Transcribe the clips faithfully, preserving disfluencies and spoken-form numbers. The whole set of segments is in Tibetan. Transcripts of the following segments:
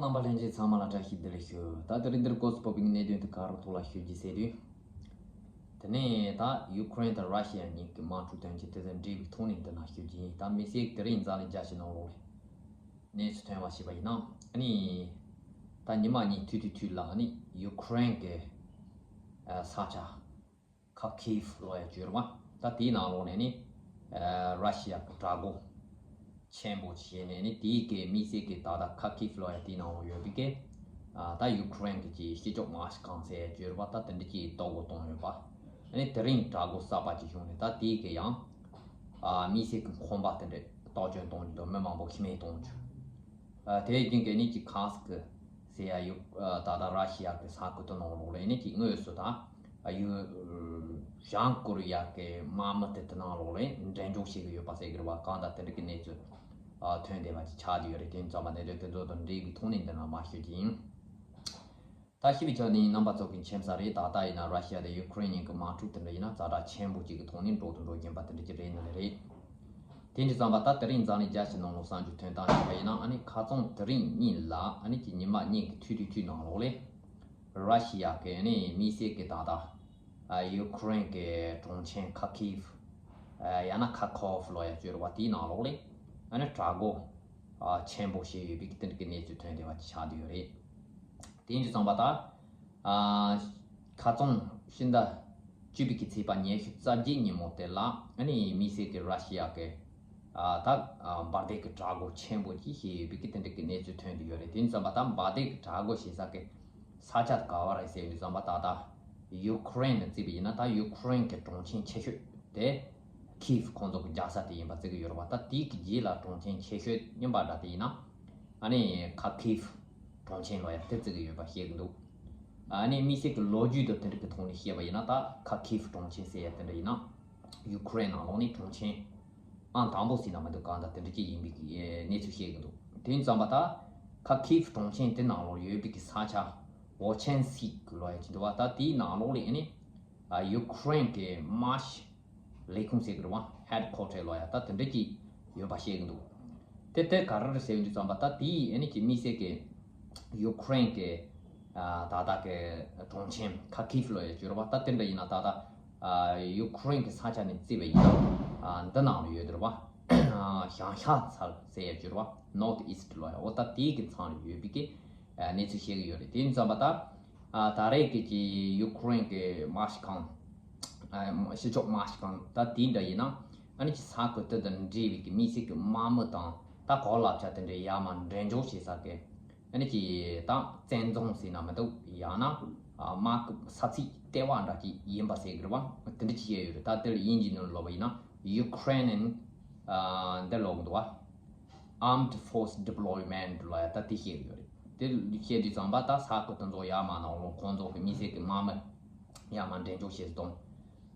རྣམ་པ་ལྷན་རྒྱས་ཚང་མ་ལ་བཀྲ་ཤིས་བདེ་ལེགས་ཞུ། ད་དེ་རིང་འདིར་སྐོར་སུ་བབས་པའི་གནད་དོན་དེ་ག་རུ་ཐོག་ལ་ཞུ་རྒྱུ་ཟེར་དུས། དེ་ནས་ད་ཡུ་ཁུ་རེན་དང་ར་ཤི་ཡ་གཉིས་ཀྱི་དམག་འཁྲུག་དོན་རྐྱེན་དེ་དང་འབྲེལ་བའི་ཐོག་ནས་འདི་ན་ཞུ་རྒྱུ་ཡིན། ད་མི་སེར་དེ་རིང་འཛམ་གླིང་རྒྱ་ཆེ་ནང་ལོགས་ལ་གནས་ཚུལ་ཐོན་པ་ཞིག་ཡིན་ན། ཨ་ནི་ད་ཉི་མ་གཉིས་ཐུང་ཐུང་ལ་ཨ་ནི་ཡུ་ཁུ་རེན་གྱི་ས་ཆ་ཁ་ཁིབ་ལོ་ཡ་བརྗོད་རོགས། ད་དེའི་ནང་ལོགས་ནས་ནི་ར་ཤི་ཡ་གི་དྲག་པོ་ཆེན་པོ་བྱས་ནས་ནི་དེའི་གི་དམིགས་བསལ་གྱི་ད་ལྟ་ཁ་ཁིབ་ལོ་ཡ་དེའི་ནང་ལོགས་ཡོད་པའི་གི་ད་ཡུ་ཁུ་རེན་གྱི་ཅིག་ཕྱི་ཕྱོགས་དམག་ཁང་ཟེར་བརྗོད་རོགས། ད་དེ་འདྲ་ཅིག་གཏོར་རྒོལ་བཏང་ཡོད་པ། ཨ་ནི་དེ་རིང་དྲག་པོ་གསར་པ་ཅིག་བྱུང་ནས་ད་དེའི་གི་ཡང་དམིགས་བསལ་གྱི་ཁང་པ་དེ་འདྲ་གཏོར་སྐྱོན་གཏོང་རྒྱུ་དང་མི་མང་པོ་ཤི་རྨས་གཏོང་རྒྱུ། དེ་རྒྱུན་གྱི་ནི་ཅིག་ཁ་སི་ཀི་ཟེར་ཡ་ཡུ་ད་ལྟ་ར་ཤི་ཡ་གི་ས་ཁུལ་དེ་ནང་ལོགས་ལ་ནི་ཅིག་དངོས་སུ་ད་ཡུ་བྱང་ཀོ་རི་ཡ་གི་དམག་མི་དེ་དེ་ནང་ལོགས་ལ་འགྲེམས་འཇོག་བྱེད་ཀྱི་ཡོད་པ་ཟེར་གྱི་རེད་བ། གང་ལྟར་དེ་འདྲ་གི་གནས་ཚུལ་ཐོན་བསྡད་པ་ཅིག་ཆགས་བསྡད་ཡོད་རེད། དེ་ཙམ་པ་གནད་དོན་དེ་ཚོ་དང་འབྲེལ་གྱི་ཐོག་ནས་འདི་ན་མར་ཞུ་རྒྱུ་ཡིན། ད་ཞི་བའི་ཆ་ནས་རྣམ་པ་ཚོ་གི་མཁྱེན་གསལ་རེད། ད་ལྟ་ཡིན་ན་ར་ཤི་ཡ་དང་ཡུ་ཁུ་རེན་གཉིས་ཀྱི་དམག་འཁྲུག་དེ་འདྲ་ཡིན་ན་ཛ་དྲག་ཆེན་པོ་ཅིག་གི་ཐོག་ནས་འགྲོ་དང་འགྲོ་བཞིན་པ་དེ་འདྲ་ཅིག་རེད་ནི་རེད། དེ་འདྲ་ཙམ་པ་ད་དེ་རིང་འཛམ་གླིང་རྒྱ་ཆེ་ནང་ལོགས་གསར་འགྱུར་ཐོན་སྟངས་ཞིག་ཡིན་ན། ཨ་ནི་ཁ་རྩང་དེ་རིང་གཉིས་ལ་ཨ་ནི་ཀྱི་ཉི་མ་གཉིས་ཀྱི་ཐུང་ཐུང་ནང་ལོགས་ལ་ར་ཤི་ཡ་གི་ཨ་ནི་དམིགས་བསལ་གྱི་ད་ལྟ་ཡུ་ཁུ་རེན་གྱི་གྲོང་ཁྱེར་ཁ་ཁིབ་ཡང་ན་ཁ་ཁོབ་ལོ་ཡ་བརྗོད་རོགས། དེའི་ནང་ལོགས་ལ་ཨ་ནི་དྲག་རྒོལ་ཆེན་པོ་བྱས་ཡོད་པའི་དེ་འདྲ་གི་གནས་ཚུལ་ཐོན་བསྡད་པ་ཅིག་ཆགས་བསྡད་ཡོད་རེད། དེ་འདྲ་ཙམ་པ་ད། ཨ། ཁ་རྩང་ཕྱི་ཟླ་བཅུ་པའི་གི་ཚེས་པ་ཉི་ཤུ་རྩ་བརྒྱད་ཉིན་མོ་དེ་ལ་ཨ་ནི་དམིགས་བསལ་གྱི་ར་ཤི་ཡ་གི་ཨ་ད་ཨ་འབར་མདེལ་གྱི་དྲག་རྒོལ་ཆེན་པོ་ཅིག་བྱས་ཡོད་པའི་གི་དེ་འདྲ་གི་གནས་ཚུལ་ཐོན་བསྡད་ཡོད་རེད། དེ་འདྲ་ཙམ་པ་ད་འབར་མདེལ་གྱི་དྲག་རྒོལ་བྱེད་ས་གི་ས་ཆ་ག་བ་རེད་ཟེར་བའི་ཙམ་པ་ད་ད་ཡུ་ཁུ་རེན་ནས་བརྩིས་པ་ཡིན་ན་ད་ཡུ་ཁུ་རེན་གྱི་གྲོང་ཁྱེར་ཆེ་ཤོས་དེ་ཁིབ་ཁོང་ཚོ་གི་རྒྱལ་ས་དེ་ཡིན་པ་བརྩི་གི་ཡོད་རེད་བ། ད་དེའི་གི་རྗེས་ལ་གྲོང་ཁྱེར་ཆེ་ཤོས་རྙིང་པ་འདྲ་དེ་ཡིན་ན་ཨ་ནི་ཁ་ཁིབ་གྲོང་ཁྱེར་ལོ་ཡ་དེ་བརྩི་གི་ཡོད་པ་བཤད་གི་འདུག་ཨ་ནི་དམིགས་བསལ་གྱི་ལོ་རྒྱུས་དང་དེ་འདྲ་གི་ཐོག་ནས་བཤད་པ་ཡིན་ན་ད་ཁ་ཁིབ་གྲོང་ཁྱེར་ཟེར་ཡ་དེ་འདྲ་ཡིན་ན་ཡུ་ཁུ་རེན་ནང་ལོགས་ནས་གྲོང་ཁྱེར་ཨང་དང་པོ་ཟེར་ན་མི་འདུག་གང་ལྟར་དེ་འདྲ་ཅིག་ཡིན་པའི་གི་གནས་ཚུལ་བཤད་གི་འདུག་དེ་ཙམ་པ་ད་ཁ་ཁིབ་གྲོང་ཁྱེར་དེ་ནང་ལོགས་ཡོད་པའི་གི་ས་ཆ་ཝོ་ཆན་སི་ཀི་ལོ་ཡ་ཅིག་འདུག་བ། ད་དེའི་ནང་ལོགས་ལ་ཨ་ནི་ཡུ་ཁུ་རེན་གི་དམག་སྤྱི་ལས་ཁུངས་ཟེར་གི་རེད་བ། ཧེད་ཁོ་ཊར་ལོ་ཡ་ད་དེ་འདྲ་ཅིག་ཡོད་པ་བཤད་གི་འདུག་དེ་དེ་ག་རེ་རེད་ཟེར་བའི་དུས་ཙམ་པ་ད་དེའི་ཨ་ནི་ཀྱི་དམིགས་བསལ་གྱི་ཡུ་ཁུ་རེན་གྱི་ད་ལྟ་གི་གྲོང་ཁྱེར་ཁ་ཁིབ་ལོ་ཡ་བརྗོད་རེད་བ། ད་དེ་འདྲ་ཡིན་ན་ད་ལྟ་ཡུ་ཁུ་རེན་གྱི་ས་ཆ་ནས་བརྩིས་པ་ཡིན་ན་འདི་ནང་ལ་ཡོད་རེད་བ། བྱང་ཤར་ཚལ་ཟེར་ཡ་བརྗོད་རེད་བ། ནོར་ཐི་ཨིསྟ་ལོ་ཡ་འོ་ད་དེའི་གི་མཚམས་ལ་ཡོད་པའི་གི་གནས་ཚུལ་བཤད་གི་ཡོད་རེད། དེ་ཙམ་པ་ད། ཨ་ད་རེས་ཀྱི་ཀྱི་ཡུ་ཁུ་རེན་གྱི་དམག་སྤྱི་ཁང་། ཨ་ཕྱི་ཕྱོགས་དམག་སྤྱི་ཁང་ད་དེ་འདྲ་ཡིན་ན་ཨ་ནི་ཀྱི་ས་ཁུལ་དེ་དང་འབྲེལ་བའི་ཀྱི་དམིགས་བསལ་གྱི་དམག་མི་དང་ད་གོ་ལག་ཆ་དེ་འདྲའི་ཡར་མར་འགྲེམས་འཇོག་བྱེད་ས་གི་ཨ་ནི་ཀྱི་ད་བཙན་རྫོང་ཟེར་ན་མི་འདུག་ཡང་ན་ཨ་དམག་གི་ས་ཚིགས་ལྟེ་བ་འདྲ་ཅིག་ཡིན་པ་ཟེར་གི་རེད་བ། དེ་འདྲ་ཅིག་བཤད་ཡོད་རེད། ད་དེ་ལ་དབྱིན་ཇིའི་ནང་ལ་ལབ་པ་ཡིན་ན་Ukrainian ཨ་འདི་ལབ་གི་འདུག་བ། Armed Force Deployment ལབ་ཡ་ད་དེ་བཤད་ཡོད་རེད། དེ་བཤད་དུས་ཙམ་པ་ད་ས་ཁུལ་དེ་ཚོ་ཡར་མར་ནང་ལོགས་ཁོང་ཚོ་གི་དམིགས་བསལ་གྱི་དམག་མི་ཡར་མར་འགྲེམས་འཇོག་བྱེད་ས་དང་།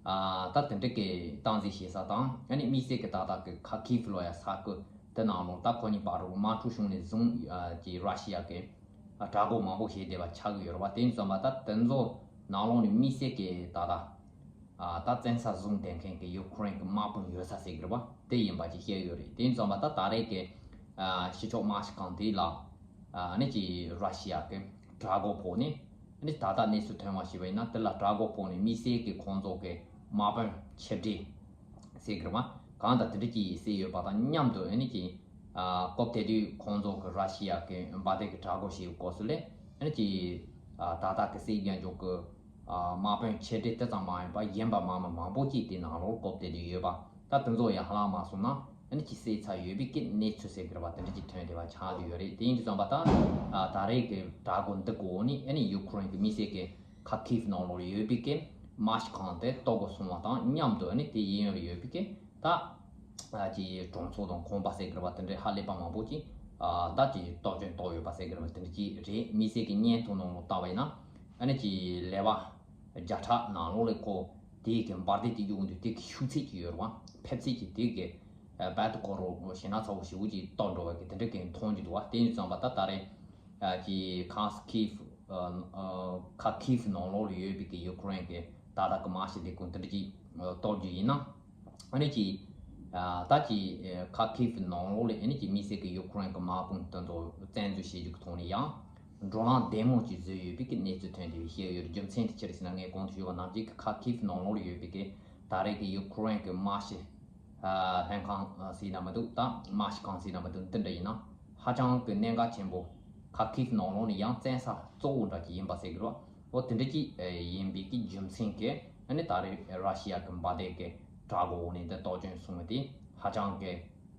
ཨ་ད་དེ་འདྲ་གི་སྟངས་འཛིན་བྱེད་ས་དང་ཨ་ནི་དམིགས་བསལ་གྱི་ད་ལྟ་གི་ཁ་ཁིབ་ལབ་ཡ་ས་ཁུལ་དེ་ནང་ལོགས་ད་ཁོ་གཉིས་བར་དུ་དམག་འཁྲུག་བྱུང་ནས་བཟུང་ཨ་ཀྱི་ར་ཤི་ཡ་གི་དྲག་རྒོལ་མང་པོ་བྱས་བསྡད་པ་ཆགས་ཀྱི་ཡོད་རེད་བ། དེ་ཙམ་པ་ད་དེ་ཚོ་ནང་ལོགས་ནས་དམིགས་བསལ་གྱི་ད་ལྟ། ཨ་ད་བཙན་ས་བཟུང་བསྡད་མཁན་གྱི་ཡུ་ཁུ་རེན་གྱི་དམག་དཔུང་ཡོད་ས་ཟེར་གྱི་རེད་བ། དེ་ཡིན་པ་ཅིག་བཤད་ཡོད་རེད། དེ་ཙམ་པ་ད་ད་རེས་ཀྱི་ཨ་ཕྱི་ཕྱོགས་དམག་སྤྱི་ཁང་དེ་ལ་ཨ་ནི་ཀྱི་ར་ཤི་ཡ་གི་དྲག་རྒོལ་ཕོག་ནས་ཨ་ནི་ད་ལྟ་གནས་ཚུལ་ཐོན་པ་ཞིག་ཡིན་ན་དེ་ལ་དྲག་རྒོལ་ཕོག་ནས་དམིགས་བསལ་གྱི་ཁོང་ཚོ་གི་དམག་དཔོན་ཆེ་གྲས་ཟེར་གྱི་རེད་བ། གང་དང་དེ་འདྲ་ཅིག་བསད་ཡོད་པ་དང་མཉམ་དུ་ཨ་ནི་ཀྱི་ཨ་སྐབས་དེ་དུས་ཁོང་ཚོ་གི་ར་ཤི་ཡ་གི་འབར་མདེལ་གྱི་དྲག་རྒོལ་ཞིག་སྐབས་སུ་ལས་ཨ་ནི་ཀྱི་ཨ་ད་ལྟ་གི་སྲིད་རྒྱལ་འཇོག་གི་དམག་དཔོན་ཆེ་གྲས་དེ་ཙམ་མ་ཡིན་པར་གཞན་པ་དམག་མི་མང་པོ་ཅིག་དེ་ནང་ལོགས་བཀོད་དེ་དུ་ཡོད་པ། ད་དེ་ཚོ་ཡང་ཧ་ལམ་མ་སོང་ན་ཨ་ནི་ཅི་བསད་ཚར་ཡོད་པའི་གི་གནས་ཚུལ་ཟེར་གི་རེད་བ། དེ་འདྲ་ཅིག་ཐོན་བསྡད་པ་ཆགས་བསྡད་ཡོད་རེད། དེ་ཡིན་དུས་ཙམ་པ་ད་ད་རེས་ཀྱི་དྲག་རྒོལ་འདི་གོ་ནི་ཨ་ནི་ཡུ་ཁུ་རེན་གྱི་དམིགས་བསལ་གྱི་ཁ་ཁིབ་ནང་ལོགས་ཡོད་པའི་གི་དམག་སྤྱི་ཁང་དེ་གཏོར་དགོས་སོང་བ་དང་མཉམ་དུ་ཨ་ནི་དེ་ཡིན་ཡོད་པའི་གི་ད། ཀྱི་གྲོང་ཚོ་དང་ཁང་པ་ཟེར་གི་རེད་བ། དེ་འདྲའི་ཧ་ལས་པ་མང་པོ་ཅིག་ད་ཀྱི་གཏོར་སྐྱོན་གཏོང་ཡོད་པ་ཟེར་གི་རེད་བ། དེ་འདྲ་ཅིག་རེད། དམིགས་བསལ་གྱི་བརྙན་ཐུང་ནང་ལོགས་ལྟ་བ་ཡིན་ན་ཨ་ནི་ཀྱི་ལེ་བ་བརྒྱ་ཕྲག་ནང་ལོགས་ལས་ཁོ་དེའི་གི་འབར་མདེལ་དེ་གཡུག་འདུག་དེ་གི་ཤུགས་ཚད་ཅིག་ཡོད་རེད་བ། ཕེབས་ཚད་ཀྱི་དེ་གི་བད་དུ་ཁོ་རོ་ཞེ་ན་ཚ་བོ་ཞེ་བོ་ཅིག་གཏོར་འགྲོ་བ་གི་དེ་འདྲ་གི་མཐོང་རྒྱུ་འདུག་བ། དེ་ཡིན་ཙམ་པ་ད་ད་རེས་ཀྱི་ཁ་ཁིབ་ཁ་ཁིབ་ནང་ལོགས་ལ་ཡོད་པའི་གི་ཡུ་ཁུ་རེན་གི་ད་ལྟ་གི་དམག་སྤྱི་ལས་ཁུངས་དེ་འདྲ་ཅིག་གཏོར་རྒྱུ་ཡིན་ན། ཨ་ནི་ཀྱི་ ད་ཀྱི་ཁ་ཁིབ་ནང་ལོགས་ལ་ཨ་ནི་ཀྱི་དམིགས་བསལ་གྱི་ཡུ་ཁུ་རེན་གྱི་དམག་དཔུང་དེ་ཚོ་བཙན་འཛུལ་བྱེད་རྒྱུ་གི་ཐོག་ནས་ཡང་བགྲོ་གླེང་བདེ་མོ་ཅིག་བཟོས་ཡོད་པའི་གི་གནས་ཚུལ་ཐོན་བསྡད་པའི་བཤད་ཡོད། རྒྱུ་མཚན་དེ་ཅི་རེད་ཟེར་ན། ངས་གོང་དུ་ཞུས་པ་ནང་བཞིན་གྱི་ཁ་ཁིབ་ནང་ལོགས་ལ་ཡོད་པའི་གི་ད་རེས་ཀྱི་ཡུ་ཁུ་རེན་གྱི་དམག་སྤྱི་ལྷན་ཁང་ཟེར་ན་མི་འདུག་ད་དམག་སྤྱི་ཁང་ཟེར་ན་མི་འདུག་འདི་འདྲ་ཡིན་ན་ཧ་ཅང་གི་གནད་འགག་ཆེན་པོ། ཁ་ཁིབ་ནང་ལོགས་ནས་ཡང་བཙན་ས་གཙོ་བོ་འདྲ་ཅིག་ཡིན་པ་ཟེར་གི་རེད་བ། འོ་དེ་འདྲ་ཅིག་ཡིན་པའི་གི་རྒྱུ་མཚན་གྱིས་ཨ་ནི་ད་རེས་ར་ཤི་ཡ་གི་འབར་མདེལ་གྱི་བྲག་འོག་ནས་འདི་གཏོར་སྐྱོན་སོང་བ་དེ་ཧ་ཅང་གི་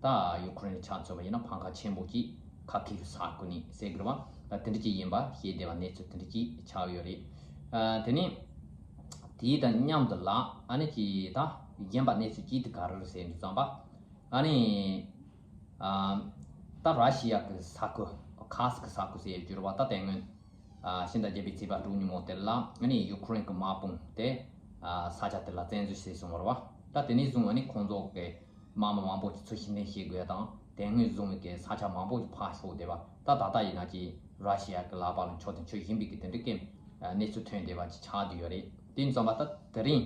ད་ཡུ་ཁུ་རེན་ཆ་མཚོན་པ་ཡིན་ན་ཕམ་ཁ་ཆེན་པོ་ཅིག་ཁ་ཁིབ་ས་ཁུལ་ནས་ཟེར་གི་རེད་བ། ད་དེ་འདྲ་ཅིག་ཡིན་པ་ཤེས་བདེ་བ་གནས་ཚུལ་དེ་འདྲ་ཅིག་ཆགས་ཡོད་རེད། ཨ་དེ་ནས་དེའི་དང་མཉམ་དུ་ལ་ཨ་ནི་ཅིག་ད་གཞན་པ་གནས་ཚུལ་ཅིག་དེ་ག་རེ་རེད་ཟེར་དུས་ཙམ་པ་ཨ་ནི། ཨ་ད་ར་ཤི་ཡ་གི་ས་ཁུལ་ཁ་སི་ཀི་ས་ཁུལ་ཟེར་གྱི་རེད་བ། ད་དེ་སྔོན་ཨ་ཕྱི་ཟླ་བརྒྱད་པའི་ཚེས་པ་དྲུག་ཉིན་མོ་དེ་ལ་ཨ་ནི་ཡུ་ཁུ་རེན་གྱི་དམག་དཔུང་དེ་ཨ་ས་ཆ་དེ་ལ་བཙན་འཛུལ་བྱས་སོང་བ་རེད་བ། ད་དེ་ནས་བཟུང་ཨ་ནི་ཁོང་ཚོ་གི་དམག་མི་མང་པོ་ཅིག་ཚུར་ཕྱིར་འཐེན་བྱེད་དགོས་ཡ་དང་དེ་སྔོན་བཟུང་བའི་གི་ས་ཆ་མང་པོ་ཅིག་ཕར་ཤོར་བསྡད་པ། ད་ད་ལྟ་ཡིན་ན་ཅིག་ར་ཤི་ཡ་གི་ལག་པ་ལ་འཕྱོག་དང་འཕྱོག་བཞིན་པའི་གི་དེ་འདྲ་གི་གནས་ཚུལ་ཐོན་བསྡད་པ་ཅིག་ཆགས་བསྡད་ཡོད་རེད། དེ་ཡིན་ཙམ་པ་ད་དེ་རིང་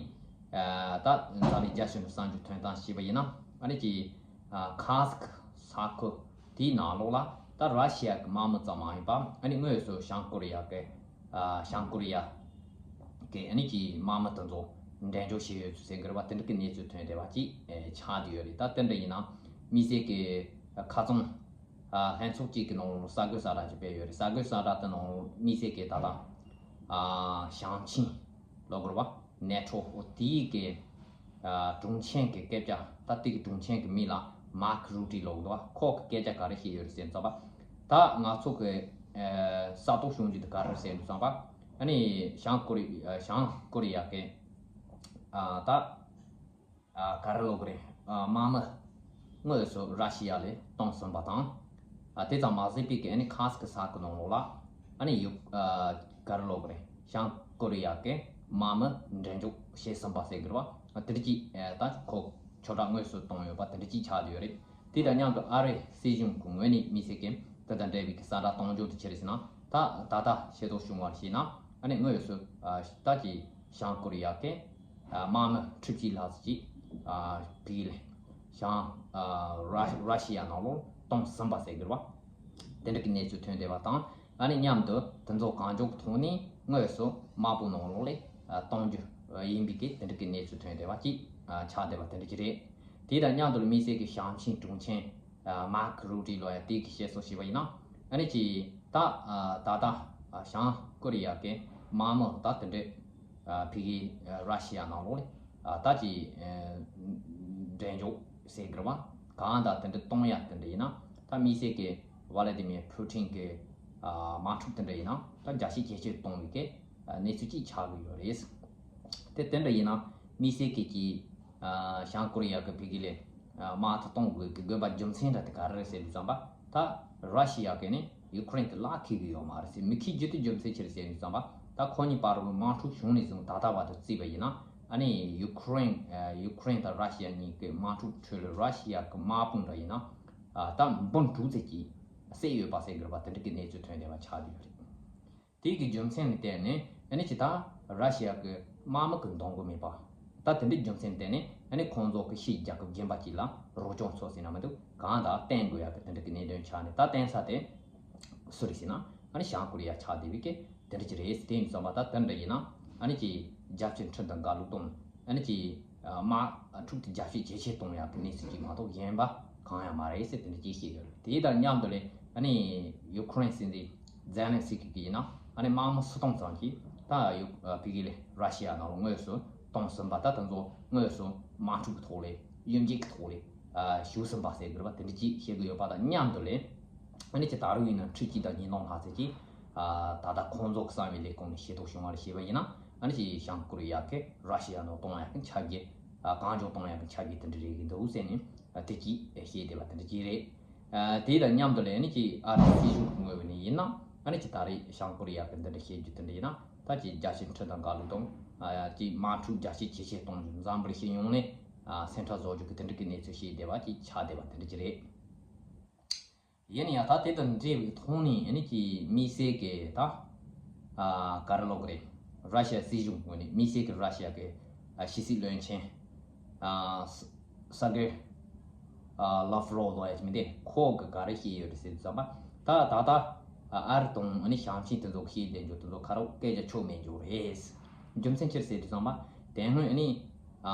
ད་འཛམ་གླིང་རྒྱལ་སྤྱི་ནས་གསར་འགྱུར་ཐོན་སྟངས་བྱས་པ་ཡིན་ན་ཨ་ནི་ཅིག་ཁ་སི་ཀི་ས་ཁུལ་དེའི་ནང་ལོགས་ལ་ད་ར་ཤི་ཡ་གི་དམག་མི་ཙམ་མ་ཡིན་པ་ཨ་ནི་དངོས་སུ་བྱང་ཀོ་རི་ཡ་གི་བྱང་ཀོ་རི་ཡ་གི་ཨ་ནི་ཀྱི་དམག་མི་དེ་ཚོ་འགྲེམས་འཇོག་བྱས་ཡོད་ཚུལ་ཟེར་གི་རེད་བ། དེ་འདྲ་གི་གནས་ཚུལ་ཐོན་བསྡད་པ་ཅིག་ཆགས་བསྡད་ཡོད་རེད། ད་དེ་འདྲ་ཡིན་ན་དམིགས་བསལ་གི་ཁ་ཚོན་ལྷན་ཚོགས་གཅིག་གི་ནང་ལོགས་གསར་འགོད་གསལ་བསྒྲགས་ཅིག་སྤེལ་ཡོད་རེད། གསར་འགོད་གསལ་བསྒྲགས་དེ་ནང་ལོགས་དམིགས་བསལ་གི་ད་ལྟ་བྱང་ཆིངས་ལབ་དགོས་རེད་བ། ནེ་ཊོ་འོ་དེའི་གི་ཨ་དྲུང་ཆེ་གི་སྐད་ཆ། ད་དེ་གི་དྲུང་ཆེ་གི་མིང་ལ་མཱར་ཀི་རུ་ཏི་ལབ་འདུག་བ། ཁོ་གི་སྐད་ཆ་ག་རེ་བཤད་ཡོད་རེད་ཟེར་ཙམ་པ། ད་ང་ཚོ་གི་ཨ་ས་ཐོག་བྱུང་རྒྱུ་དེ་ག་རེ་རེད་ཟེར་དུས་ཙམ་པ། ཨ་ནི་བྱང་ཀོ་རི་ཨ་བྱང་ཀོ་རི་ཡ་གི་ཨ་ད་ཨ་ག་རེ་ལབ་དགོས་རེད། ཨ་དམག་མི་དངོས་སུ་ར་ཤི་ཡ་ལ་གཏོང་ཟིན་པ་དང་། ཨ་དེ་ཙམ་མ་ཟད་པའི་གི་ཨ་ནི་ཁ་སི་ཀི་ས་ཁུལ་ནང་ལོགས་ལ་ཨ་ནི་ཡུ་ཨ་ག་རེ་ལབ་དགོས་རེད། བྱང་ཀོ་རི་ཡ་གི་དམག་མི་འགྲེམས་འཇོག་བྱས་ཟིན་པ་ཟེར་གི་རེད་བ། དེ་འདྲ་ཅིག་ཨ་ད་ཁོ་ཁྱབ་བསྒྲགས་དངོས་སུ་བཏང་ཡོད་པ་དེ་འདྲ་ཅིག་ཆགས་བསྡད་ཡོད་རེད། དེ་དང་མཉམ་དུ་ཨ་རིའི་སྲིད་གཞུང་གི་ངོས་ནས་དམིགས་བསལ་གྱི་དེ་དང་འབྲེལ་བའི་གི་གསལ་བསྒྲགས་གཏོང་རྒྱུ་དེ་ཅི་རེད་ཟེར་ན། ད་ད་ལྟ་ཤེས་རྟོགས་བྱུང་བར་བྱས་ན་ཨ་ནི་དངོས་སུ་ཨ་ད་ཀྱི་བྱང་ཀོ་རི་ཡ་གི་ཨ་དམག་མི་ཁྲི་གཅིག་ལྷག་ཙམ་ཅིག་ཨ་བྷི་ལ་བྱང་ཨ་ར་ར་ཤི་ཡ་ནང་ལོགས་གཏོང་ཟིན་པ་ཟེར་གི་རེད་བ། དེ་འདྲ་གི་གནས་ཚུལ་ཐོན་བསྡད་པ་དང་། ཨ་ནི་མཉམ་དུ་དེ་ཚོ་གང་མགྱོགས་ཐོག་ནས་དངོས་སུ་དམག་དཔུང་ནང་ལོགས་ལ་ཨ་གཏོང་རྒྱུ་ཡིན་པའི་གི་དེ་འདྲ་གི་གནས་ཚུལ་ཐོན་བསྡད་པ་ཅིག་ཨ་ཆགས་བསྡད་པ་དེ་འདྲ་ཅིག་རེད། དེ་དང་མཉམ་དུ་དམིགས་བསལ་གྱི་བྱང་ཆིངས་དྲུང་ཆེ་ཨ་མཱར་ཀི་རུ་ཏི་ལོ་ཡ་དེ་གི་བཤད་སྲོལ་བྱས་པ་ཡིན་ན། ཨ་ནི་ཅིག་ད་ཨ་ད་ལྟ་ཨ་བྱང་ཀོ་རི་ཡ་གི་དམག་མི་ད་དེ་འདྲ་ཨ་ཕ་གི་ཨ་ར་ཤི་ཡ་ནང་ལོགས་ལ་ཨ་ད་ཅིག་ཨ་འགྲེམས་འཇོག་ཟེར་གི་རེད་བ། གང་ལྟར་དེ་འདྲ་གཏོང་ཡ་དེ་འདྲ་ཡིན་ན། ད་དམིགས་བསལ་གྱི་ཝ་ལ་ཏི་མིར་ཕུ་ཏིན་གྱི་ཨ་དམག་འཁྲུག་དེ་འདྲ་ཡིན་ན་ད་རྒྱ་སྐྱེད་ཇེ་ཆེར་གཏོང་བའི་གི་ཨ་གནས་ཚུལ་ཅིག་ཆགས་ཀྱི་ཡོད་རེད། དེ་དེ་འདྲ་ཡིན་ན་དམིགས་བསལ་གྱི་ཀྱི་ཨ་བྱང་ཀོ་རི་ཡ་གི་ཕ་གི་ལ་ཨ་དམག་འཁྲུག་གཏོང་དགོས་ཀྱི་དགོས་པ་རྒྱུ་མཚན་འདྲ་དེ་ག་རེ་རེད་ཟེར་དུས་ཙམ་པ། ད་ར་ཤི་ཡ་གི་ནི་ཡུ་ཁུ་རེན་དེ་བརླག་ཁེལ་གི་ཡོད་མ་རེད་ཟེར། མི་ཁེལ་རྒྱུ་དེ་རྒྱུ་མཚན་ཅི་རེད་ཟེར་དུས་ཙམ་པ། ད་ཁོ་གཉིས་བར་དུ་དམག་འཁྲུག་བྱུང་ནས་བཟུང་ད་ལྟ་བར་དུ་བརྩིས་པ་ཡིན་ན། ཨ་ནི་ཡུ་ཁུ་རེན་ཨ་ཡུ་ཁུ་རེན་དང་ར་ཤི་ཡ་གཉིས་ཀྱི་དམག་འཁྲུག་ཁྲོད་ལ་ར་ཤི་ཡ་གི་དམག་དཔུང་འདྲ་ཡིན་ན་ཨ་ད་འབུམ་དྲུག་ཙམ་གྱིས་བསད་ཡོད་པ་ཟེར་གི་རེད་པ། དེ་འདྲ་གི་གནས་ཚུལ་ཐོན་བསྡད་པ་ཆགས་བསྡད་ཡོད་རེད། དེ་གི་རྒྱུ་མཚན་ལ་བརྟེན་ནས་ཨ་ནི་ཅི་ད་ར་ཤི་ཡ་གི་དམག་མི་གི་འདང་གི་མེད་པ། ད་དེ་འདྲའི་རྒྱུ་མཚན་ལ་བརྟེན་ནས་ཨ་ནི་ཁོང་ཚོ་གི་ཕྱིའི་རྒྱལ་ཁབ་གཞན་པ་ཅིག་ལ་རོགས་སྐྱོར་འཚོལ་ཟེར་ན་མི་འདུག་གང་ལྟར་བརྟེན་དགོས་ཡ་གི་དེ་འདྲ་གི་གནད་དོན་ཆགས་ནས། ད་བརྟེན་ས་དེ་སུ་རེད་ཟེར་ན་ཨ་ནི་བྱང་ཀོ་རི་ཡ་ཆགས་བསྡད་པའི་གི་དེ་འདྲ་ཅིག་རེད། དེ་ཡིན་ཙང་མ་ད་དེ་འདྲ་ཡིན་ན་ཨ་ནི་ཅིག་རྒྱལ་སྤྱིའི་འཕྲིན་དང་འགལ་ལུགས་དང་ཨ་ནི་ཅིག་དམག་འཁྲུག་དེ་རྒྱ་སྐྱེད་ཇེ་ཆེ་གཏོང་ཡག་གི་གནས་ཚུལ་ཅིག་མ་གཏོགས་གཞན་པ་གང་ཡང་མ་རེད་ཟེར་དེ་འདྲ་ཅིག་བཤད་ཡོད་རེད། དེ་དང་མཉམ་དུ་ལས་ཨ་ནི་ཡུ་ཁུ་རེན་སྲིད་འཛིན་ཛེ་ལན་སི་ཀི་གིས་ཡིན་ན་ཨ་ནི་དམག་མི་སུ་གཏོང་ཙམ་གྱིས་ད་ཡུ་ཨ་ཕ་གི་ལས་ར་ཤི་ཡ་ནང་ལ་དངོས་སུ་གཏོང་ཟིན་པ། ད་དེ་ཚོ་དངོས་སུ་དམག་འཁྲུག་གི་ཐོག་ལས་གཡུལ་འགྱེད་ཀྱི་ཐོག་ལས་ཨ་ཞུགས་ཟིན་པ་ཟེར་དགོས་རེད་པ། དེ་འདྲ་ཅིག་བཤད་གི་ཡོད་པ་དང་མཉམ་དུ་ལས་ཨ་ནི་ཅིག་ད་རུང་ཡིན་ན་ཁྲི་གཅིག་དང་ཉིས་སྟོང་ལྷག་ཙམ་ཅིག་ཨ་ད་ལྟ་ཁོང་ཚོ་གི་གསང་བའི་ལས་ཁུངས་ནས་ཤེས་རྟོགས་བྱུང་བ་ལ་བྱས་པ་ཡིན་ན། ཨ་ནི་ཅིག་བྱང་ཀོ་རི་ཡ་གིས་ར་ཤི་ཡ་ནང་གཏོང་ཡག་གི་འཆར་གཞི་ཨ་གང་མགྱོགས་གཏོང་ཡག་གི་འཆར་གཞི་དེ་འདྲ་རེད་གི་འདུག་ཟེར་ནས་ཨ་དེ་གཅིག་བཤད་བསྡད་པ་དེ་འདྲ་ཅིག་རེད། ཨ་དེ་དང་མཉམ་དུ་ལས་ཨ་ནི་ཅིག་ཨ་རིའི་སྲིད་གཞུང་གི་ངོས་ནས་ཡིན་ན་ཨ་ནི་ཅིག་ད་རེས་བྱང་ཀོ་རི་ཡ་གི་འདི་འདྲ་བཤད་རྒྱུ་དེ་འདྲ་ཡིན་ན། ད་ཅིག་རྒྱལ་སྤྱིའི་འཕྲིན་དང་འགལ་ལུགས་དང་ཨ་ཅིག་དམག་འཁྲུག་རྒྱ་སྐྱེད་ཇེ་ཆེ་གཏོང་རྒྱུ། འཛམ་བུ་གླིང་སྤྱི་ཡོངས་ནས་ཨ་སེམས་ཁྲལ་བཟོ་རྒྱུ་གི་དེ་འདྲ་གི་གནས་ཚུལ་བཤད་བསྡད་པ་ཅིག་ཆགས་བསྡད་པ་དེ་འདྲ་ཅིག་རེད། ཡིན་ཡང་ད་དེ་དང་འབྲེལ་བའི་ཐོག་ནས་ཨ་ནི་ཀྱི་དམིགས་བསལ་གྱི་ད་ཨ་ག་རེ་ལབ་དགོས་རེད། ར་ཤི་ཡ་སྲིད་གཞུང་ངོས་ནས་དམིགས་བསལ་གྱི་ར་ཤི་ཡ་གི་ཨ་ཕྱི་སྲིད་བློན་ཆེན་ཨ་ས་སར་གེ་ ལབ་རོགས་ལོ་ཡ་ཅི་མི་འདི་ཁོ་གི་ག་རེ་བཤད་ཡོད་རེད་ཟེར་དུས་ཙམ་པ། ད་ད་ད་ཨ་རི་དང་ཨ་ནི་ཞང་ཆེན་དེ་ཚོ་བཤད་བསྡད་འཇོག་དེ་ཚོ་ཁ་རོག་སྐད་ཆ་ཆོ་མེད་འཇོག་རེད། རྒྱུ་མཚན་ཅི་རེད་ཟེར་དུས་ཙམ་པ། དེ་སྔོན་ཨ་ནི་ཨ་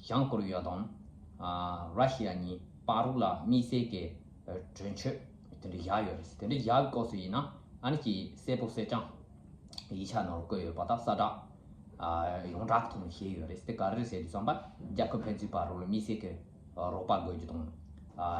བྱང་ཀོ་རི་ཡ་དང་ཨ་ར་ཤི་ཡ་གཉིས་བར་རུ་ལ་དམིགས་བསལ་གྱི་གྲོས་ཆོད་དེ་འདྲ་བཞག་ཡོད་རེད། དེ་འདྲ་བཞག་སྐབས་སུ་ཡིན་ན་ཨ་ནི་ཀྱི་གསལ་པོ་གསལ་རྐྱང་ཡིག་ཆ་ནང་ལ་བཀོད་ཡོད་པ་དང་གསལ་བསྒྲགས་ཨ་ཡོངས་གྲགས་ཀྱི་ཐོག་ནས་བཤད་ཡོད་རེད། དེ་ག་རེ་རེད་ཟེར་དུས་ཙམ་པ། རྒྱལ་ཁབ་ཕན་ཚུན་བར་རུ་ལ་དམིགས་བསལ་གྱི་རོགས་པ་དགོས་རྒྱུ་དང་།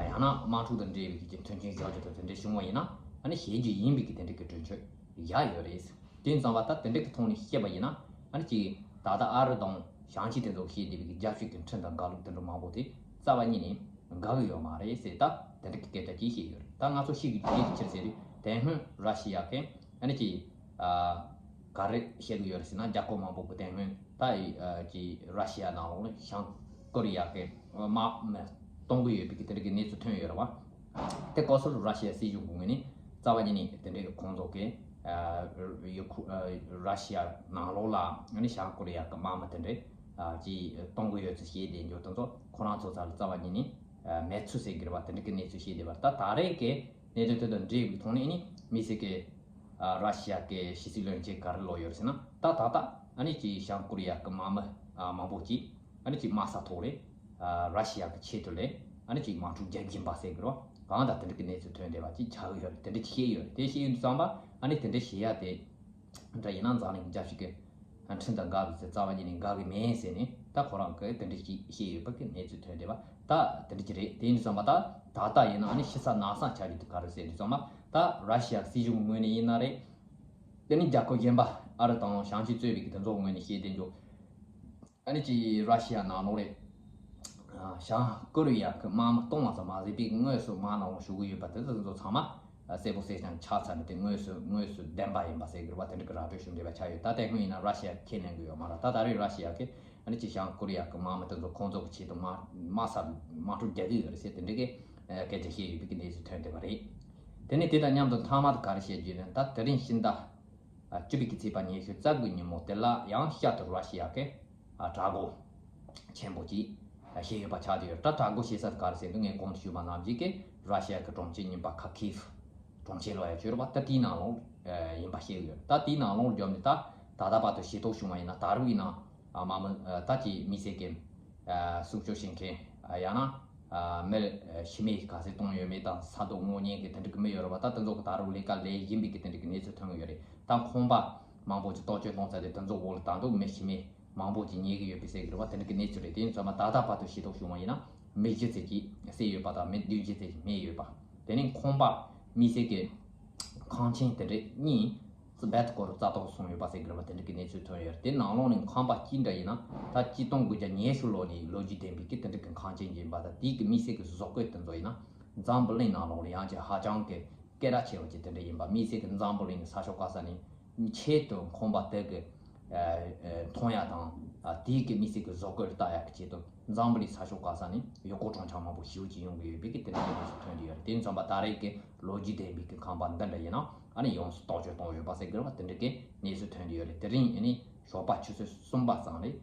ཡང་ན་དམག་འཁྲུག་དང་འབྲེལ་བའི་གི་མཐུན་རྐྱེན་སྦྱར་རྒྱུ་དང་དེ་འདྲ་བྱུང་བ་ཡིན་ན་ཨ་ནི་བྱེད་རྒྱུ་ཡིན་པའི་གི་དེ་འདྲ་གི་གྲོས་ཆོད་བཞག་ཡོད་རེད། དེ་ཙམ་པ་ད་དེ་འདྲ་གི་ཐོག་ནས་བཤད་པ་ཡིན་ན་ཨ་ནི་ཅིག་ད་ལྟ་ཨ་རི་དང་ཞང་ཆེན་དེ་ཚོ་བཤད་བསྡད་པའི་གི་རྒྱལ་སྤྱི་གི་ཁྲིམས་དང་འགལ་ལུགས་དེ་འདྲ་མང་པོ་དེ་རྩ་བ་ཉིད་ནས་འགལ་གི་ཡོད་མ་རེད་ཟེར། ད་དེ་འདྲ་གི་སྐད་ཆ་ཅིག་བཤད་ཡོད་རེད། ད་ང་ཚོ་ཤེས་གི་རྒྱུ་ཅི་རེད་ཟེར་དུས། དེ་སྔོན་ར་ཤི་ཡ་གི་ཨ་ནི་ཅིག་ཨ་ག་རེ་བཤད་གི་ཡོད་རེད་ཟེར་ན། རྒྱལ་ཁབ་མང་པོ་གི་དེ་སྔོན་ད་ཨ་ཅིག་ར་ཤི་ཡ་ནང་ལོགས་ལ་བྱང་ཀོ་རི་ཡ་གི་དམག་མི་གཏོང་གི་ཡོད་པའི་གི་དེ་འདྲ་གི་གནས་ཚུལ་ཐོན་ཡོད་རེད་བ། དེ་སྐབས་སུ་ར་ཤི་ཡ་སྲིད་གཞུང་གི་ངོས་ནས་རྩ་བ་ཉིད་ནས་དེ་འདྲའི་གི་ཁོང་ཚོ་གི་ཨ་ཡུ་ཁུ་ཨ་ར་ཤི་ཡ་ནང་ལོགས་ལ་ཨ་ནི་བྱང་ཀོ་རི་ཡ་གི་དམག་མི་དེ་འདྲ་ཨ་ཅིག་གཏོང་གི་ཡོད་ཚུལ་བཤད་བསྡད་འཇོག་དེ་ཚོ་ཁོ་རང་ཚོ་རྩ་ལ་རྩ་བ་ཉིད་ནས་ཨ་མེད་ཚུལ་ཟེར་གི་རེད་བ། དེ་འདྲ་གི་གནས་ཚུལ་བཤད་བསྡད་པ་རེད། ད་ད་རེས་ཀྱི་གནད་དོན་དེ་དང་འབྲེལ་བའི་ཐོག་ནས་ཨ་ནི་དམིགས་བསལ་གི་ཨ་ར་ཤི་ཡ་གི་ཕྱི་སྲིད་བློན་ཆེན་ག་རེ་ལོག་ཡོད་རེད་ཟེར་ན། ད་ད་ལྟ་ཨ་ནི་ཅིག་བྱང་ཀོ་རི་ཡ་གི་དམག་མི་ཨ་མང་པོ་ཅིག་ཨ་ནི་ཅིག་དམག་ས་ཐོག་ལས་ཨ་ར་ཤི་ཡ་གི་ཆེད་དུ་ལས་ཨ་ནི་ཅིག་དམག་འཁྲུག་རྒྱག་གིན་པ་ཟེར་གི་རོ། གང་ལྟར་དེ་འདྲ་གི་གནས་ཚུལ་ཐོན་བསྡད་པ་ཅིག་ཆགས་ཡོད་རེད། དེ་འདྲ་བཤད་ཡོད་རེད། དེ་བཤད་ཡོད་དུས་ཙམ་པ་ཨ་ནི་དེ་འདྲ་བཤད་ཡ་དེ་འདྲ་ཡིན་ན་འཛམ་གླིང་རྒྱལ་སྤྱི་གི་ཁྲིམས་དང་འགལ་བའི་ཚེ་རྩ་བ་ཉིད་ནས་འགལ་གི་མེད་ཟེར་ནས་ད་ཁོ་རང་གིས་དེ་འདྲ་ཅིག་བཤད་ཡོད་པ་གི་གནས་ཚུལ་ཐོན་བསྡད་པ་ད་དེ་འདྲ་ཅིག་རེད། དེ་ཡིན་དུས་ཙམ་པ་ད་ད་ལྟ་ཡིན་ན་ཨ་ནི་ཕྱི་ས་ནང་ས་ཆགས་ཀྱི་འདུག་ག་རེ་ཟེར་དུས་ཙམ་པ། ད་ར་ཤི་ཡ་སྲིད་གཞུང་ངོས་ནས་ཡིན་ན་རེད། དེ་ནི་རྒྱལ་ཁབ་གཞན་པ་ཨ་རི་དང་ཞང་ཆེན་གཙོས་པའི་གི་དེ་ཚོ་ངོས་ནས་བཤད་བསྡད་འཇོག་ཨ་ནི་ཅིག་ར་ཤི་ཡ་ནང་ལོགས་ལས་བྱང་ཀོ་རི་ཡ་གི་དམག་མི་གཏོང་བ་ཙམ་མ་ཟད་པའི་དངོས་སུ་དམག་ནང་ལ་ཞུགས་ཀྱི་ཡོད་པ་དེ་ཚོ་ཚང་མ་གསལ་པོ་གསལ་རྐྱང་ཆགས་ཚར་ནས་དེ་དངོས་སུ་དངོས་སུ་བདེན་པ་ཡིན་པ་ཟེར་གི་རེད་བ། དེ་འདྲ་གི་ར་སྤྲོད་ཞུ་འདྲ་བ་ཆགས་ཡོད། ད་དེ་སྔོན་ཡིན་ན་ར་ཤི་ཡ་ཁས་ལེན་གི་ཡོད་མ་རེད། ད་ད་རེས་ར་ཤི་ཡ་གི་ཨ་ནི་ཅིག་བྱང་ཀོ་རི་ཡ་གི་དམག་མི་དེ་ཚོ་ཁོང་ཚོ་གི་ཆེད་དུ་དམག་དམག་སར་དམག་འཁྲུག་རྒྱག་གི་ཡོད་རེད་ཟེར་དེ་འདྲ་གི་སྐད་ཆ་བཤད་ཡོད་པའི་གི་གནས་ཚུལ་ཐོན་བསྡད་པ་རེད། དེ་ནས་དེ་དང་མཉམ་དུ་མཐའ་མ་དུ་ག་རེ་བཤད་རྒྱུ་ཡིན་ན། ད་དེ་རིང་ཕྱི་ཟླ་བཅུ་པའི་གི་ཚེས་པ་ཉི་ཤུ་རྩ་དགུ་ཉིན་མོ་དེ་ལ་ཡང་བསྐྱར་དུ་ར་ཤི་ཡ་གི་ཨ་གྲགས་འགུལ་ཆེན་པོ་ཅིག་ཨ་བྱས་ཡོད་པ་ཆགས་ཀྱི་ཡོད། ད་གྲགས་འགུལ་བྱེད་ས་དེ་ག་རེ་ཟེར་དུས་ངས་གོང་དུ་ཞུས་པ་ནང་བཞིན་གི་ར་ཤི་ཡ་གི་གྲོང་ཁྱེར་རྙིང་པ་ཁ་ཁིབ་གྲོང་ཁྱེར་ལོ་ཡ་བྱོས་རོགས་པ་ད་དེའི་ནང་ལོགས་ཡིན་པ་བཤད་ཀྱི་ཡོད། ད་དེའི་ནང་ལོགས་འཇོག་ནས་ད་ད་ལྟ་བར་དུ་ཤེས་རྟོགས་བྱུང་བ་ཡིན་ན་ད་རུང་ཡིན་ན་ཨ་མ་མི་ད་ཀྱི་མི་སེར་གི་སྲུང་སྐྱོབ་བྱེད་མཁན་ཡང་ན། མི་ཤི་རྨས་ག་ཚད་གཏོང་ཡོད་མེད་དང་ས་རྡོ་སྔོག་ཉེན་གྱི་དེ་འདྲ་གི་མི་ཡོད་རེད་བ། ད་དེ་ཚོ་གི་ད་རུང་ལས་ཀ་ལས་བཞིན་པའི་གི་དེ་འདྲ་གི་གནས་ཚུལ་ཐོན་གི་ཡོད་རེད། ད་ཁང་པ་མང་པོ་ཅིག་གཏོར་སྐྱོན་གཏོང་ཚར་ཏེ་དེ་ཚོ་འོག་ལ་ད་དུང་མི་ཤི་རྨས་མང་པོ་ཅིག་ཉལ་གི་ཡོད་པའི་ཟེར་གི་རེད་བ། དེ་འདྲ་གི་གནས་ཚུལ་རེད། དེ་ཡིན་ཙང་མ་ད་ལྟ་བར་དུ་ཤེས་རྟོགས་བྱུང་བ་ཡིན་ན་མི་བཞི་ཙམ་ཅིག་བསད་ཡོད་པ་དང་མི་བདུན་ཅུ་ཙམ་ཅིག་རྨས་ཡོད་པ། དེ་ནས་ཁང་པ་མི་སེར་གི་ཁང་ཆེན་དེ་འདྲ་གཉིས་རྦད་དེ་སྐོར་རྩ་གཏོར་སོང་ཡོད་པ་ཟེར་གི་རེད་བ། དེ་འདྲ་གི་གནས་ཚུལ་ཐོན་ཡོད་རེད། དེ་ནང་ལོགས་ནས་ཁང་པ་གཅིག་འདྲ་ཡིན་ན་ད་གཅིག་སྟོང་དགུ་བརྒྱ་ཉི་ཤུ་ལོ་ནས་ལོ་རྒྱུས་ལྡན་པའི་གི་དེ་འདྲ་གི་ཁང་ཆེན་ཅིག་ཡིན་པ་དང་། དེའི་གི་མི་སེར་གི་བཟོ་བཀོད་དེ་ཚོ་ཡིན་ན་འཛམ་བུ་གླིང་ནང་ལོགས་ལ་ཡང་ཅིག་ཧ་ཅང་གི་སྐད་གྲགས་ཆེ་བ་ཅིག་དེ་འདྲ་ཡིན་པ། མི་སེར་གི་འཛམ་བུ་གླིང་གི་ས་ཕྱོགས་ག་ས་ནས་ཆེད་དུ་ཁང་པ་དེ་གི་མཐོང་ཡ་དང་། དེའི་གི་མི་སེར་གི་བཟོ་བཀོད་ལྟ་ཡ་གི་ཆེད་དུ་འཛམ་བུ་གླིང་ས་ཕྱོགས་ག་ས་ནས་ཡུལ་སྐོར་སྤྲོ་འཆམ་མང་པོ་ཞེ་པོ་ཅིག་ཡོང་གི་ཡོད་པའི་གི་དེ་འདྲ་གི་གནས་ཚུལ་ཐོན་གྱི་ཡོད་རེད། དེ་ཡིན་ཙང་མ་ད་རེས་གི་ལོ་རྒྱུས་ལྡན་པའི་གི་ཁང་པ་འདི་འདྲ་ཡིན་ན་ཨ་ནི་ཡོངས་སུ་གཏོར་སྐྱོན་གཏོང་ཡོད་པ་ཟེར་གི་རེད་བ། དེ་འདྲ་གི་གནས་ཚུལ་ཐོན་གྱི་ཡོད་རེད། དེ་རིང་ཨ་ནི་ཞོགས་པ་ཆུ་ཚོད་གསུམ་པ་ཙམ་ལས་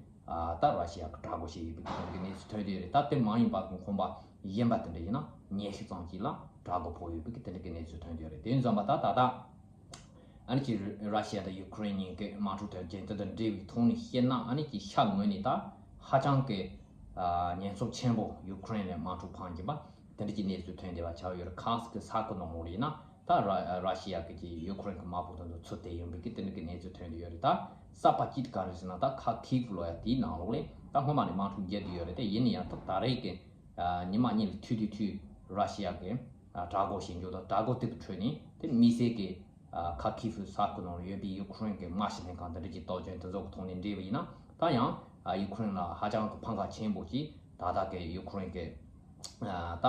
ད་ར་ཤི་ཡ་གི་གྲགས་འགུལ་བྱས་ཡོད་པའི་གི་དེ་འདྲ་གི་གནས་ཚུལ་ཐོན་གྱི་ཡོད་རེད། ད་དེ་མ་ཡིན་པ་གི་ཁང་པ་གཞན་པ་དེ་འདྲ་ཡིན་ན་ཉི་ཤུ་ཙམ་ཅིག་ལ་གྲགས་འགུལ་ཕོག་ཡོད་པའི་གི་དེ་འདྲ་གི་གནས་ཚུལ་ཐོན་གྱི་ཡོད་རེད། དེ་ཡིན་ཙང་མ་ད་ད་ལྟ་ཨ་ནི་ཅིག་ར་ཤི་ཡ་དང་ཡུ་ཁུ་རེན་གཉིས་ཀྱི་དམག་འཁྲུག་དོན་རྐྱེན་དེ་དང་འབྲེལ་བའི་ཐོག་ནས་བཤད་ན། ཨ་ནི་ཅིག་ཤ་ངོས་ནས་ད་ཧ་ཅང་གི་ཉེན་ཚབས་ཆེན་པོ་ཡུ་ཁུ་རེན་ལ་དམག་འཁྲུག་འཕངས་ཀྱིན་པ་དེ་འདྲ་གྱི་གནས་ཚུལ་ཐོན་བསྡད་པ་ཆགས་ཡོད་རེད། ཁ་སི་ཀི་ས་ཁུལ་ནང་ལོགས་ཡིན་ན་ད་ར་ར་ཤི་ཡ་གི་ཅིག་ཡུ་ཁུ་རེན་གྱི་དམག་དཔུང་དེ་ཚོ་ཚུད་བསྡད་ཡོད་པའི་གི་དེ་འདྲ་གི་གནས་ཚུལ་ཐོན་བསྡད་ཡོད་རེད། ད་གསར་པ་གཅིག་ག་རེ་ཟེར་ན་ད་ཁ་ཁིབ་ལོ་ཡ་དེའི་ནང་ལོགས་ལས་ད་སྔོན་མ་ནས་དམག་འཁྲུག་རྒྱག་བསྡད་ཡོད་རེད། དེ་ཡིན་ན་ཡང་ད་ད་རེས་ཀྱི་ཉི་མ་གཉིས་ལ་ཐུག་དུས་དུས་ར་ཤི་ཡ་གི་དྲག་རྒོལ་བྱེད་འཇོག་དང་། དྲག་རྒོལ་དེ་གི་ཁྲོད་ནས་དེ་དམིགས་བསལ་གྱི་ཁ་ཁིབ་ས་ཁུལ་ནང་ཡོད་པའི་ཡུ་ཁུ་རེན་གྱི་དམག་ཞིབ་ལྷན་ཁང་དང་འབྲེལ་གྱི་གཏོར་སྐྱོན་དེ་ཚོ་གི་ཐོག་ནས་འབྲེལ་བ་ཡིན་ན། ད་ཡང་ཡུ་ཁུ་རེན་ལ་ཧ་ཅང་གི་ཕམ་ཁ་ཆེན་པོ་ཅིག་ད་ལྟ་གི་ཡུ་ཁུ་རེན་གྱི་ད་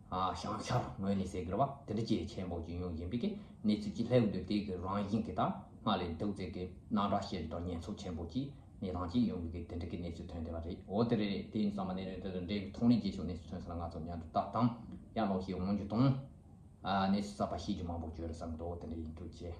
བྱང་ཤར་ངོས་ནས་ཟེར་གི་རེད་བ། དེ་འདྲ་ཅིག་ཆེན་པོ་ཅིག་ཡོང་བཞིན་པའི་གི་གནས་ཚུལ་ཅིག་སླེབས་འདུག་དེ་གི་རང་བཞིན་གྱི་ད་སྔར་ལས་སྡུག་ཙམ་གི་ནང་འདྲ་བཤད་དང་ཉེན་ཚབས་ཆེན་པོ་ཅིག་གནས་སྟངས་ཅིག་ཡོང་གི་གི་དེ་འདྲ་གི་གནས་ཚུལ་ཐོན་བསྡད་པ་རེད། འོ་དེ་རེད་རེད། དེ་ཡིན་ཙང་མ་གནས་ཚུལ་དེ་དང་འབྲེལ་བའི་ཐོག་ནས་རྗེས་ཕྱོགས་གནས་ཚུལ་ཐོན་ས་ལ་ང་ཚོ་མཉམ་དུ་ལྟ་དང་། ཡང་ལོག་ཤིག་འོང་རྒྱུ་དང་། ཨ་གནས་ཚུལ་གསར་པ་ཤེས་རྒྱུ་མང་པོ་བྱུང་རེད་བསམ་འདུག་དེ་འདྲ་ཡིན་འགྲོ་བྱེད།